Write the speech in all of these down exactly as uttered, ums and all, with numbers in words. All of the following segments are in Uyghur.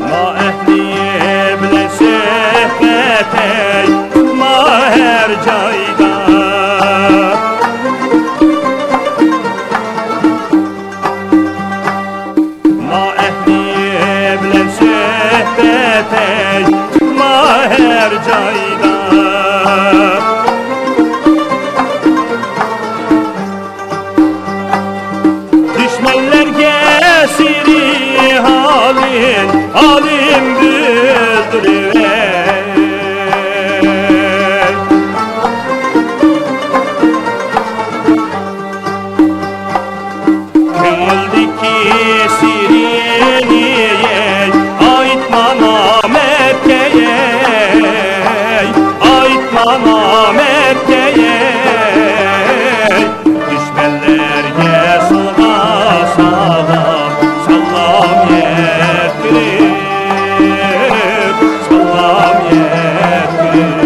ما ئەھلى بىلەن سۆھبەت ئەي، تۇتما ھەر جايدا. ما ئەھلى بىلەن سۆھبەت ئەي، تۇتما ھەر جايدا. دۈشمەنلەرگە سىرى ھالىم، ھالىم بىلدۈرۈۋەي. كۆڭۈلدىكى سىرىنى ئېي، ئېيتما نامەردكە ئېي، ئېيتما نامەردكە ئېي. دۈشمەنلەرگە ساڭا سالام، سالام يەتكۈزۈپ، سالام يەتكۈزۈپ.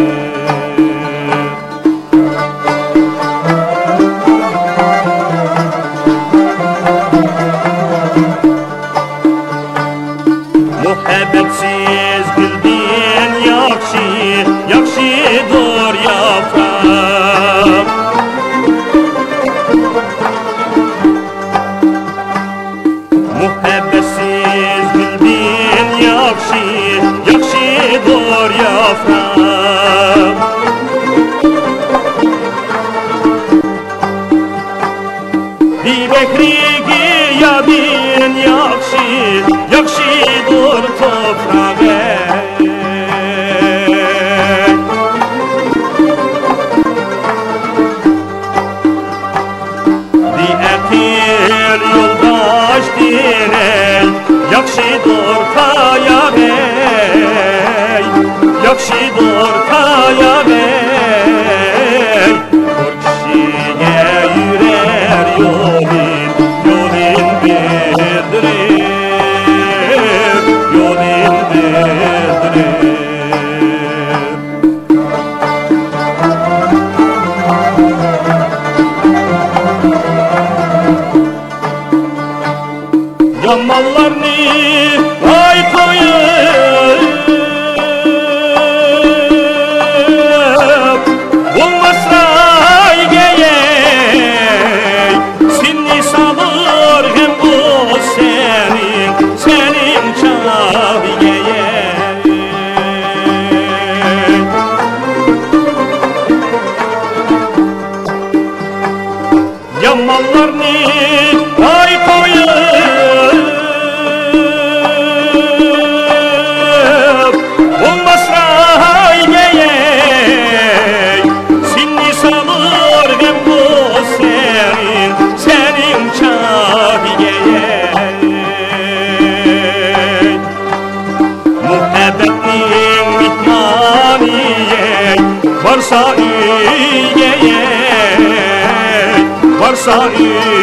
مۇھەببەتسىز گۈلدىن ياخشى، ياخشىدۇر ياپراق. مۇھەببەتسىز گۈلدىن ياخشى، ياخشىدۇر ياپراق. بىبەھرە گىيادىن ياخشى، ياخشىدۇر توپراق. بىئەقىل يولداشتىن ئەي، ياخشىدۇر تاياق ئەي، ياخشىدۇر تاياق ئەي. بىر كىشىگە يۈرەر يولىنى، يولىنى بىلدۈرۈپ، يولىنى بىلدۈرۈپ. يامانلارنى ۋاي قويۇپ، بولماسلا ئۆيگە ئەي، سېنى سالۇر غەم بۇ سېنىڭ، سېنىڭ چاغىگە ئەي. يامانلارنى ۋاي قويۇپ، بولماسلا ئۆيگە ئەي، سېنى سالۇر غەم بۇ سېنىڭ، سېنىڭ چاغىگە ئەي. مۇھەببەتنىڭ مېھمانى ئەي، بارسا ئۆيگە ئەي، بارسا ئۆيگە